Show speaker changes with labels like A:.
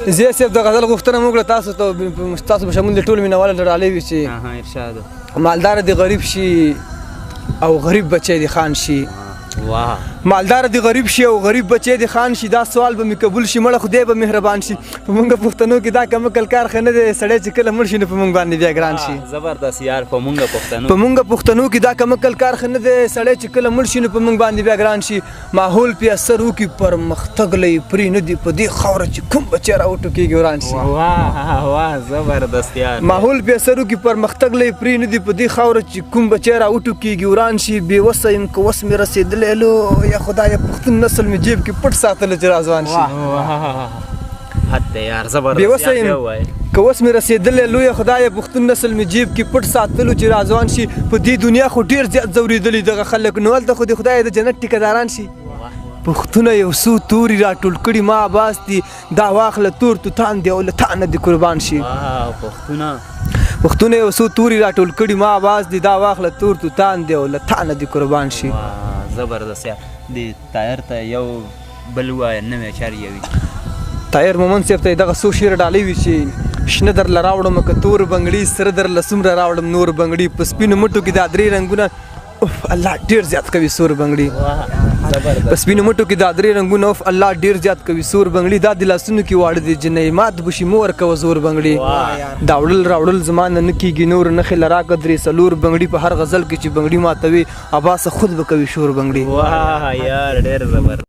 A: زه صاحب د غزل غوښتنه مو وکړه تاسو ته، تاسو په شمول د ټولو مینهوالو ته ډالۍ وي چې
B: ارشاد.
A: مالدار دې غریب شي او غریب بچی دې خان شي.
B: واه.
A: مالدار دې غریب شي او غریب بچی دې خان شي، دا سوال به مې قبول شي، مړه خدای به مهربان شي. په مونږ پښتنو کې دا کم عقل کار ښه نه دی، سړی چې کله مړ شي نو په مونږ باندې بیا ګران شي.
B: زبردست یار. په مونږ پښتنو،
A: په مونږ پښتنو کې دا کم عقل کار ښه نه دی، سړی چې کله مړ شي نو په مونږ باندې بیا ګران شي. ماحول پې اثر وکړي پرمختګ له یې پرې نه دي، په دې خاوره چې کوم بچی راوټوکېږي وران شي.
B: واه واه، زبردست یار.
A: ماحول پې اثر وکړي پرمختګ له یې پرې نه دي، په دې خاوره چې کوم بچی راوټوکېږي وران شي. بې وسه یم که وس مې رسېدلی لویه خدایه، پښتون نسل مې جیب کې پټ ساتلی چې راځوان شي.
B: واه، حد یار، زبردست.
A: بې وسه یم که وس مې رسېدلی لویه خدایه، پښتون نسل مې جیب کې پټ ساتلو چې راځوان شي. په دې دنیا خو ډېر زیات ځورېدلي دغه خلک، نو هلته خو د خدای د جنت ټیکهداران شي. پښتونه یو څو توري راټول کړي ما عباس دي، دا واخله تور توتان دی او له تا نه دې قربان شي.
B: پښتونه،
A: پښتونه یو څو توري راټول کړي ما عباس دي، دا واخله تور توتان دی او له تا نه دې قربان شي.
B: زبردست یار. د طاهر ته یو بل ووایه، نوی چار یوي.
A: طاهر مومند صاحب ته دغه څو شعر ډالۍ وي چې شنه درله راوړم که تور بنګړي، سره درله څومره راوړم نور بنګړي، په سپینو مټو کې دا درې رنګونه اوف الله ډیر زیات کوي سور بنګړي. په سپینو مټو کې دا درې رنګونه اوف الله ډیر زیات کوي سور بنګړي، دا د لاسونو کې واړه دي جنۍ مات بشي مو ورکوه زور بنګړي. دا وړل راوړل زما نه نه کېږي نور، نښې له راکه درې څلور بنګړي، په هر غزل کې چې بنګړي ماتوي عباسه خود به کوي شور بنګړي.
B: واه یار، ډېر زبردست.